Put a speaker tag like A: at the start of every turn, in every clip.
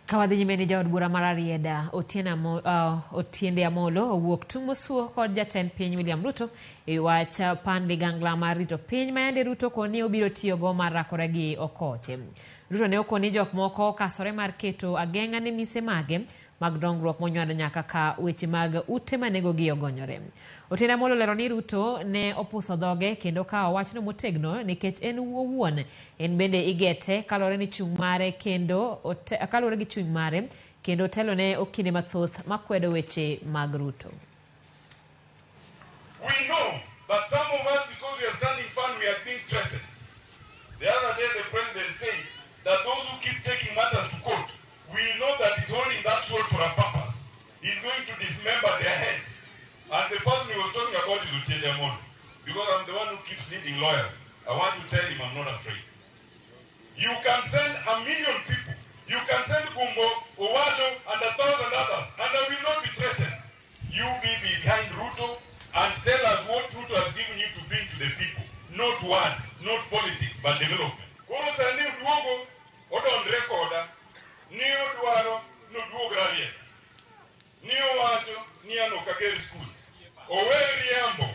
A: Ka wadhi nyime ni jaod bura mar Rarieda Otiende Amolo owuok tung' mosuo kod jatend piny William Ruto e wach pand ligangla mar rito piny ma yande Ruto koni obiro tiyogo mar rakore gi okoche. Ruto ne okoni jok moko okasore mar keto ageng'a ne mise mage mag dongruok monywando nyaka ka weche mag ute manegogi ogonyore. Otiende Amolo olero ni Ruto ne opuso dhoge kendo kawo wachno motegno nikech en owuon en bende igete kaluwore ni chung' mare kendo kaluwore gi chung' mare kendo telo ne okinde mathoth makwedo weche mag Ruto.
B: We know that some of us, because we are standing firm, we are being threatened. The other day, the president said that those who keep taking matters to court, we know that he's holding that sword for a purpose. He's going to dismember their heads. And the person he was talking about is Otiende Amolo. Because I'm the one who keeps needing lawyers. I want to tell him I'm not afraid. You can send 1 million people. You can send Gumbo, Owalo, and 1,000 others, and I will not be threatened. You be behind Ruto and tell us what Ruto has given you to bring to the people. Not words, not politics, but development. Koro sani oduogo, odondre koda, ni odwaro noduog Rarieda. Ni owacho ni an ok ager skul. Owe riambo,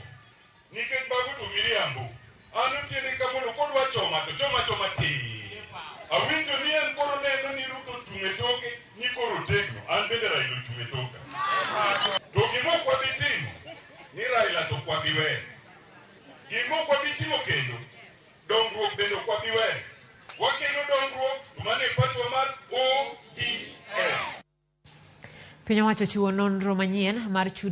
B: nikech mago to miriambo. An Otiende Amolo kodwa choma to choma choma tir. Awinjo ni en koro neno ni Ruto ochung' e toke ni koro otegno. An bende Raila ochung' e toka. To gima ok wabi timo, ni Raila to ok wabi weyo. Gima ok wabi timo kendo, dongruok bende ok wabi weyo. Wakelo dongruok to mano e pachwa mar ODM.
A: Piny owacho ochiwo nonro manyien mar chudo.